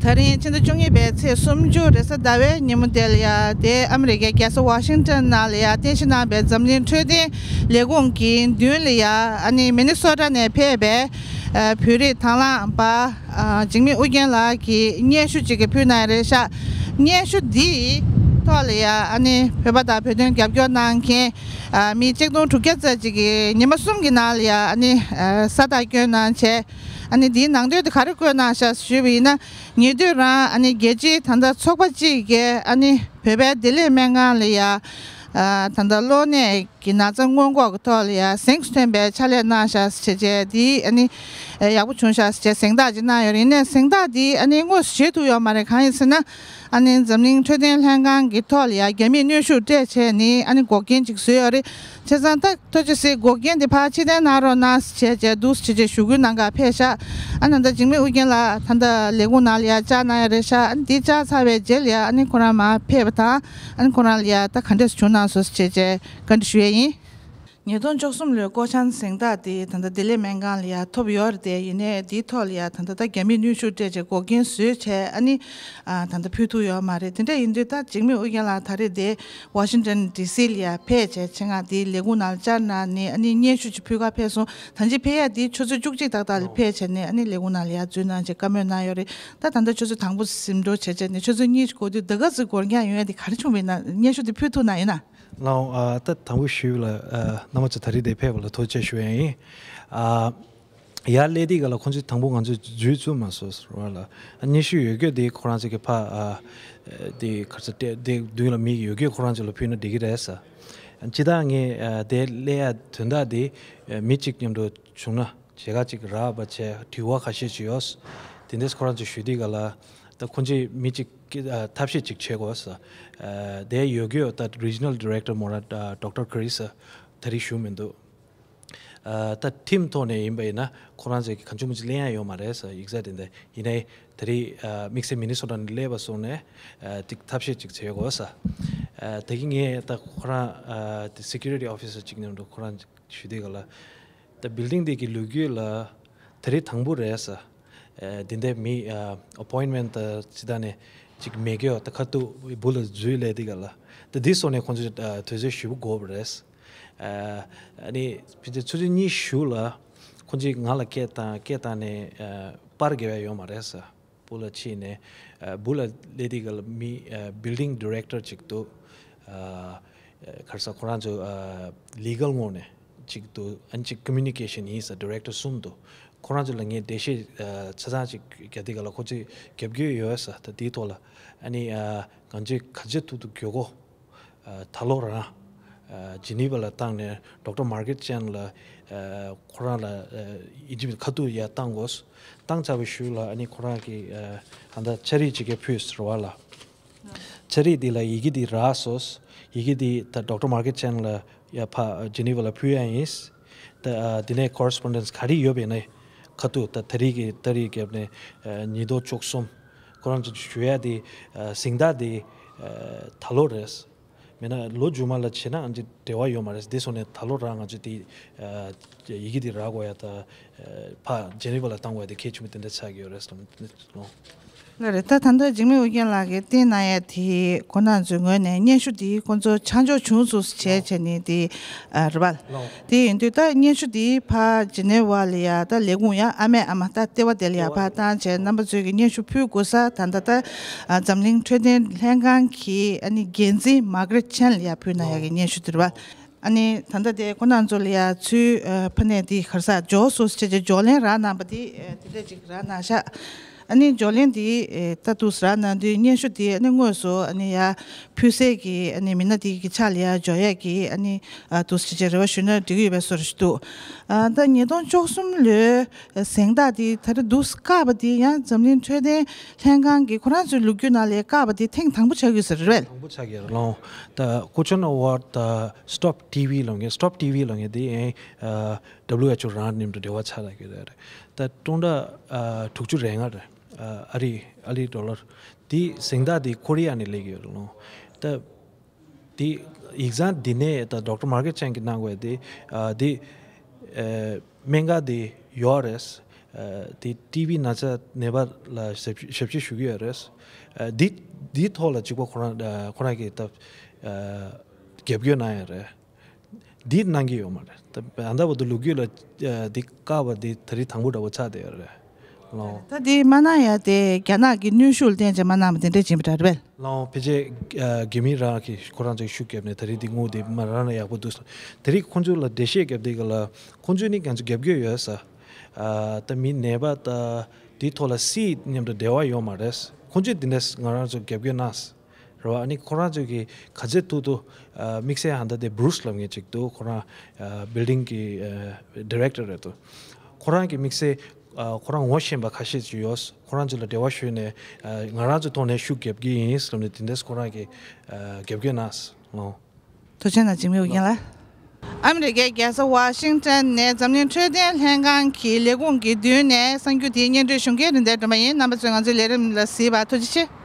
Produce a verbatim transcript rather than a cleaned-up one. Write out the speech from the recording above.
ད་རིང་ཕྱི་ཟླ་བཅུ་གཉིས་པའི་ཚེས་སུམ་ཅུ་རེས་གཟའ་ཟླ་བའི་ཉིན་མོ་དེ་ལ་ཡ། དེ་ཨ་མི་རི་ཀའི་རྒྱལ་ས་ཝ་ཤིང་ཊོན་ནང་ལ་ཡ་རྟེན་གཞི་གནང་བའི་འཛམ་གླིང་འཕྲོད་བསྟེན་ལས་ཁུངས་ཀྱི་མདུན་ལ་ཡ། ཨ་ནི་མི་ནི་སོ་ཊ་ནས་ཕེབས་པའི་ཨ་བོད་རིགས་དང་བླངས་པ་ཨ་འཇིགས་མེད་ཨུ་རྒྱན་ལགས་ཀྱིས་སྙན་ཞུ་ཅིག་གི་ཕུལ་གནང་ཡ་རེད་ཤག་སྙན་ཞུ་འདིའི་ཐོག་ལ་ཡ། ཨ་ནི་བོད་པ་དང་བོད་དོན་རྒྱབ་སྐྱོར་གནང་མཁན་ཨ་མི་ཆིག་སྟོང་དྲུག་བརྒྱ་ཙམ་ཅིག་གིས་ཉི་མ་གསུམ་གྱི་ནང་ལ་ཡ། ཨ་ནི་ཨ་ས་རྟགས་བསྐྱོན་གནང་བྱས། ཨ་ནི་འདིའི་ནང་དོན་དེ་ག་རེ་བཀོད་གནང་ཤག་ཞུས་པ་ཡིན་ན། ཉེ་དུས་རང་ཨ་ནི་རྒྱལ་སྤྱིའི་ད་ལྟ་ཚོགས་པ་གཅིག་གིས་ཨ་ནི་བོད་པའི་བདེ་ལེགས་སྨན་ཁང་ལ་ཡ། ཨ་ད་ལྟ་གློ་ནད་ཀྱི་ན་ཚ་སྔོན་འགོག་གི་ཐོག་ལ་ཡ་གཟེངས་སུ་ཐོན་པའི་ཕྱག་ལས་གནང་ཤག་ཟེར་བྱས། དེ་ཨ་ནི་ཡག་པོ་བྱུང་ཤག་ཟེར་བྱས་གཟེངས་རྟགས་ཅིག་གནང་ཡོད་རེད། ཡིན་ནའི་གཟེངས་རྟགས་དེ་ཨ་ནི་དངོས་སུ་བཞེས་ཐུབ་ཡོད་མ་རེད། གང་ཡིན་ཟེར་ན། ཨ་ནི་འཛམ་གླིང་འཕྲོད་བསྟེན་ལྷན་ཁང་གི་ཐོག་ལ་ཡ་རྒྱ་མིས་གནོན་ཤུགས་སྤྲད་བྱས་ནས་ཨ་ནི་འགོག་རྐྱེན་ཅིག་བཟོས་ཡོད་རེད། བྱས་ཙང་ད་ཐུགས་རྗེ་གཟིགས། འགོག་རྐྱེན་དེ་ཕར་ཕྱིར་འཐེན་གནང་རོགས་གནང་ཟེར་བྱས་བྱས་འདུག་སེ་བྱས་བྱས་ཞུ་སྐུལ་གནང་གར་ཕེབས་ཤག་ཨ་ནི་ད་ལྟ་འཇིགས་མེད་ཨུ་རྒྱན་ལགས་ད་ལྟ་ལས་ཁུངས་ནང་ལ་ཡ་བཅར་གནང་ཡ་རེད་ཤག་ཨ་ནི་དེ་བཅར་ཚར་བའི་རྗེས་ལ་ཡ་ཨ་ནི་ཁོ་རང་མར་ཕེབས་པ་དང་། ཨ་ནི་ཁོ་རང་ལ་ཡ་ད་ག་འདྲས་བྱུང་གནང་སོང་ཟེར་བྱས་བྱས་བཀའ་འདྲི་ཞུ་ཡས་ཡིན། ཉིས་སྟོང་བཅུ་གསུམ་ལོའི་ཀོ་ཆན་གཟེངས་རྟགས་དེ་ད་ལྟ་བདེ་ལེགས་སྨན་ཁང་ལ་ཡ་ཐོབ་ཡོད་རེད་དེ། ཡིན་ནའི་དེའི་ཐོག་ལ་ཡ་ད་ལྟ་ད་རྒྱ་མིས་གནོན་ཤུགས་སྤྲད་བྱས་འགོག་རྐྱེན་བཟོས་བྱས་ཨ་ནི་ཨ་ད་ལྟ་ཕུལ་ཐུབ་ཡོད་མ་རེད། དེ་འདྲ་ཡིན་དུས་ད་འཇིགས་མེད་ཨུ་རྒྱན་ལགས་ད་རེས་དེ་ཝ་ཤིང་ཊོན་ཌི་སི་ལ་ཡ་ཕེབས་བྱས་ཆེད་མངགས་དེའི་ལས་ཁུངས་ནང་ལ་བཅར་གནང་ནས་ཨ་ནི་སྙན་ཞུ་ཅིག་ཕུལ་གར་ཕེབས་སོང་། ད་ཅི་ཕེབས་ཡ་དེ་ཆུ་ཚོད་བཅུ་གཅིག་ཏག་ཏག་ལ་ཕེབས་བྱས་ནས་ཨ་ནི་ལས་ཁུངས་ནང་ལ་ཡ་འཛུལ་གནང་བྱས་བཀའ་མོལ་གནང་ཡོད་རེད། ད་ད་ལྟ་ཆུ་ཚོད་དང་པོ་ཟིན་འགྲོ་བྱས་བྱས་ནས་ཆུ་ཚོད་གཉིས་འགོར་དུས་ད་ག་ཚོད་འགོར་འགྱངས་ཡོང་ཡ་དེ་ག་རེ་བྱུང་བ་ཡིན་ན། སྙན་ཞུ་དེ་ཕུལ་ཐུབ་ན་ཡིན་ན། ལགས་འོང་། ཨ་ད་དང་པོ་ཞུས་ལ་ཨ་རྣམ་པ་ཚོ་ད་རེས་དེ་ཕེབས་པ་ལ་ཐུགས་རྗེ་ཆེ་ཞུ་ཡ་ཡིན། ཨ་ཡར་སླེབས་དུས་ག་ལ་ཁོང་ཚོས་དང་པོ་ང་ཚོས་འཛུལ་ཚུགས་མ་སོང་ཟེར་བ་ལ། ཨ་སྙན་ཞུ་ཡོད་རྒྱུ་དེ་ཁོ་རང་ཚོ་གི་ཕ་ཨ་དེ་ག་ཚོད་སྤྲད་དེ་མདུན་ལ་མི་ཡོད་རྒྱུ་ཁོ་རང་ཚོ་ལ་ཕུལ་ན་འགྲིག་གི་རེད་ཟེར། ཨ་སྤྱིར་བཏང་ངས་ཨ་དེ་སླེབས་ཡ་དོན་དག་དེ་ཨ་མི་གཅིག་མཉམ་དུ་བྱུང་ན་མཇལ་ཁ་གཅིག་རག་པ་བྱས་དྲི་བ་ཁ་ཤས་ཅིག་ཡོད། དེ་འདྲས་ཁོ་རང་ཚོས་ཞུས་དུས་ག་ལ་ད་ཁོང་ཚོས་མི་གཅིག་གི་ཨ་ཐབས་ཤེས་གཅིག་བྱེད་དགོས་ཟེར། ཨ་དེ་ཡོད་རྒྱུ་ད་Regional Director མོ་ར་ཨ་Doctor Chris ད་རེས་བཞུགས་མི་འདུག་ཨ་ད་ཊིམ་ཐོག་ནས་ཡིན་པ་ཡིན་ན་ཁོ་རང་ཚོས་གང་བྱུང་མི་བྱུང་ལེན་ཡ་ཡོད་མ་རེད་ཟེར། ཡིག་ཚད་དེ་འདྲ་ཡིན་ནའི་ད་རེས་ཨ་དམིགས་བསལ་མི་ནི་སོ་ཊ་ནས་སླེབས་པ་སོང་ནས་ཨ་ཅིག་ཐབས་ཤེས་གཅིག་བྱེད་དགོས་ཟེར། ཨ་ད་གིན་ངས་ད་ཁོ་རང་ཨ་དེ་Security Officer གཅིག་མཉམ་དུ་ཁོ་རང་ཞུ་དུས་ག་ལ། ད་building འདི་གི་ལོ་རྒྱུས་ལ་ད་རེས་དང་པོ་རེད་ཟེར། ཨ་འདི་འདྲའི་མི་ཨ་appointment ད་ཅི་ད་ནས་ཅིག་མེད་གི་ཡོད། ད་ཁ་ཐུག་བུ་ལ་འཛུལ་ལས་འདི་ག་ལ་ད་འདི་སོང་ནས་ཁོང་ཚོས་ཨ་དུས་ཚོད་ཞུ་དགོས་པ་རེད། ཨ་ཨ་ནི་ཕྱི་ཚེས་ཆུ་ཚོད་གཉིས་གཞུག་ལ་ཁོང་ཚོས་ང་ལ་སྐད་བཏང་སྐད་བཏང་ནས་ཨ་པར་རྒྱག་ཡ་ཡོད་མ་རེད་ཟེར། བུ་ལ་ཕྱིན་ནས་ཨ་བུ་ལ་སླེབས་དུས་ག་ལ་མི་ཨ་building director ཅིག་འདུག་ཨ་ག་རེ་ཟེར། ཁོ་རང་ཚོ་ཨ་legal ངོས་ནས་ཅིག་འདུག་ཨ་ནི་ཅིག་communication ཡིན་ཟེར། director གསུམ་འདུག་ཁོ་རང་ཚོ་ལ་ངས་འགྲེལ་བཤད་ཨ་ཆ་ཚང་ཅིག་རྒྱག་དུས་ག་ལ་ཁོ་ཚོས་རྒྱབ་སྐྱོར་ཡོད་ཟེར། ད་དེའི་ཐོག་ལ་ཨ་ནི་ཨ་ང་ཚོས་ག་ཚོད་ཐུབ་ཐུབ་མགྱོགས་པོ་ཨ་ད་ལོ་རང་ཨ་Geneva ལ་བཏང་ནས་Doctor Margaret Chan ལ་ཨ་ཁོ་རང་ལ་ཨ་ཨིན་ཇི་མི་ཁ་ཐུག་ཡར་བཏང་དགོས། བཏང་ཚར་བའི་གཞུག་ལ་ཨ་ནི་ཁོ་རང་གིས་ཨ་ད་ལྟ་ཕྱག་བྲིས་ཅིག་གི་ཕུལ་ཟེར་བ་ལ། ཕྱག་བྲིས་འདི་ལ་ཡི་གེ་འདི་རག་སོང་། ཡི་གེ་འདི་ད་Doctor Margaret Chan ལ་ཡར་ཕ་Geneva ལ་ཕུལ་ཡ་ཡིན། ད་ཨ་དེ་ནས་correspondence ག་རེ་ཡོད་པ་ཡིན་ན་ཁ་ཐུག་ད་ད་རེས་ཀྱི་ཏ་རིག་བརྒྱབ་ནས་ཨ་ཉིས་སྟོང་བཅུ་གསུམ། ཁོ་རང་ཚོ་ཞུ་ཡ་དེ་ཨ་གཟེངས་རྟགས་དེ་ཨ་ད་ལོ་རེད། མེད་ན་ལོ་རྗེས་མ་ལ་བྱེད་ན་ཨ་ཅེ་འབྲེལ་བ་ཡོད་མ་རེད། དེ་སོང་ནས་ད་ལོ་རང་ང་ཚོ་དེ་ཨ་ཡི་གེ་དེ་རག་དགོས་ཡ་ད་ཨ་ཕ་Geneva ལ་བཏང་དགོས་ཡ་དེ་གལ་ཆེན་པོ་དེ་འདྲ་ཆགས་ཀྱི་ཡོད་རེད་ལོ། ལགས་རེད། ད་ད་ལྟ་འཇིགས་མེད་ཨོ་རྒྱན་ལགས་ཀྱིས་བསྟན་གནང་ཡ་དེ་ཁོང་རྣམ་ཚོའི་ངོས་ནས་སྙན་ཞུ་དེ་ཁོང་ཚོ་ཆ་འཇོག་བྱུང་སོང་བྱས་བྱས་ནས་དེ་ཨ་རེད་པ། དེ་ཡིན་དུས་ད་སྙན་ཞུ་དེ་ཕར་ཇི་ནེ་ཝ་ལ་ཡ་ད་ལས་ཁུངས་ཡ་ཨ་མའི་ཨ་མ་ད་ལྟེ་བ་དེ་ལ་ཡ་ཕར་བཏང་བྱས་རྣམ་པ་ཚོས་ཀྱི་སྙན་ཞུ་ཕུལ་དགོས་ས་ད་ལྟ་ད་ཨ་འཛམ་གླིང་འཕྲོད་བསྟེན་ལྷན་ཁང་གི་ཨ་ནི་འགན་འཛིན་མཱ་གྷ་རེད་ཆན་ལ་ཡ་ཕུལ་གནང་ཡ་གི་སྙན་ཞུ་དེ་རེད་པ། ཨ་ནི་ད་ལྟ་དེ་ཁོང་རྣམ་ཚོ་ལ་ཡ་ཚུར་ཨ་ཕ་ནས་དེ་ག་རེ་ཟ་འབྱོར་སོང་ཟེར་བྱས་བྱས་འབྱོར་ལན་རག་གནང་པ་དེ་ཨ་དེ་འདྲ་ཅིག་རག་གནང་ཤག་ཨ་ནི་འབྱོར་ལན་དེ་ཨེ་ད་དུ་རག་གནང་དུས་སྙན་ཞུ་དེ་ཨ་ནི་དངོས་སུ་ཨ་ནི་ཡ་ཕུལ་སའི་གི་ཨ་ནི་མི་སྣ་དེ་གི་ཕྱག་ལ་ཡ་འབྱོར་ཡས་ཀྱི་ཨ་ནི་ཨ་དུ་ཟེར་བྱས་རེ་བ་ཞུས་ན་འགྲིག་གི་ཡོད་པའི་བཟོ་འདྲ་ཞིག་འདུག་ཨ་ད་ཉིས་སྟོང་བཅུ་གསུམ་ལོའི་གཟེངས་རྟགས་དེ་ད་རེས་འདུག་བཀག་པ་དེ་ཡང་འཛམ་གླིང་འཕྲོད་བསྟེན་ལྷན་ཁང་གི་ཁོ་རང་ཚོའི་ལོ་རྒྱུས་ནང་ལ་བཀག་པ་དེ་ཐེངས་དང་པོ་ཆགས་ཀྱི་ཡོད་ས་རེད་པས། དང་པོ་ཆགས་ཀྱི་རེད་ལོ། ད་ཀོ་ཆན་ཨ་ཝར་ཌི་ད་Stop ཊི་བི་ལབ་མཁན། Stop ཊི་བི་ལབ་མཁན་དེ་ཨ་W H O རང་མཉམ་དུ་འབྲེལ་བ་ཆགས་ལ་གི་རེད། ད་སྟོང་ཕྲག་ཨ་དྲུག་ཅུ་རེ་ལྔ་རེད། ཨ་ཨ་རི་ཨ་རིའི་ཌོ་ལར། དེ་གཟེངས་རྟགས་དེ་ཁོ་རི་ཡ་ནས་སླེབས་ཀྱི་ཡོད་རེད་ལོ། ད་དེ་ཡིག་ཚང་འདི་ནས་ད་Doctor Margaret Chan གིས་གནང་དགོས་དེ་ཨ་དེ་ཨ་སྨན་ཁང་དེ་ཡོད་རེད། ཨ་དེ་ཊི་བི་ན་ཚ་ནད་པ་ལ་ཞབས་ཞབས་ཕྱི་ཞུ་གི་ཡོད་རེད། ཨ་དེ་དེའི་ཐོག་ལ་གཅིག་པ་ཁོ་རང་ཨ་ཁོ་རང་གིས་ད་ཨ་རྒྱབ་སྐྱོར་གནང་ཡོད་རེད། འདི་གནང་གི་ཡོད་མ་རེད། ད་ད་ལྟ་བར་དུ་ལོ་རྒྱུས་ལ་ཨ་འདི་བཀག་པ་འདི་ད་རེས་དང་པོ་འདྲ་པོ་ཆགས་བསྡད་ཡོད་རེད་ལོ། ད་འདི་མ་གནང་ཡ་དེ་རྒྱ་ནག་གི་གནོན་ཤུགས་བརྟེན་བྱས་མ་གནང་བ་དེ་འདྲ་ཡིན་པ་འདྲ་རེད་པས། ལོ་ཕལ་ཆེར་ཨ་རྒྱ་མི་རང་གིས་ཁོ་རང་ཚོའི་ཤུགས་བརྒྱབ་ནས་ད་རེས་འདི་དངུལ་དེ་མ་རག་ན་ཡག་པོ་འདུག་ཟེར། ད་རེས་ཁོང་ཚོ་ལ་འགྲེལ་བཤད་བརྒྱབ་དུས་ག་ལ་ཁོང་ཚོས་ནི་ང་ཚོ་རྒྱབ་སྐྱོར་ཡོད་ཟེར། ཨ་ད་མི་ནད་པ་ད་འདིའི་ཐོག་ལ་སྲིད་མཉམ་དུ་འབྲེལ་བ་ཡོད་མ་རེད། ཁོང་ཚོས་འདི་འདྲ་ང་རང་ཚོ་རྒྱབ་སྐྱོར་གནང་ཟེར། རེད་བ། ཨ་ནི་ཁོ་རང་ཚོས་ཀྱི་ག་ཚོད་ཐུབ་ཐུབ་ཨ་དམིགས་བསལ་ཧན་ད་དེ་བྷུ་རུ་སི་ལབ་མཁན་ཅིག་འདུག་ཁོ་རང་ཨ་བིལ་ཌིང་གི་ཨ་ཌི་རེག་ཊར་རེད་འདུག་ཁོ་རང་གི་དམིགས་བསལ་ཨ་ཁོ་རང་ངོ་ཤེས་པ་ཁ་ཤས་ཅིག་ཡོད། ཁོ་རང་ཚོ་ལ་འབྲེལ་བ་ཞུས་ནས་ཨ་ང་རང་ཚོའི་ཐོག་ནས་ཤུགས་རྒྱབ་ཀྱི་ཡིན་ལབ་ནས་དེ་འདྲས་ཁོ་རང་གི་ཨ་རྒྱབ་སྐྱོར་གནང་སོང་། ཐུགས་རྗེ་གནང་འཇིགས་མེད་འོད་རྒྱན་ལགས། ཨ་མི་རི་ཀའི་རྒྱལ་ས་ཝ་ཤིང་ཊོན་ནས་འཛམ་གླིང་འཕྲོད་བསྟེན་ལྷན་ཁང་གི་ལས་ཁུངས་ཀྱི་མདུན་ནས་གསར་འགྱུར་དེའི་སྙན་སྒྲོན་ཞུ་མཁན་རིན་ལྡན་སྒྲོལ་མ་ཡིན། རྣམ་པ་ཚོས་ང་ཚོའི་ལས་རིམ་ལ་གཟིགས་པར་ཐུགས་རྗེ་ཆེ།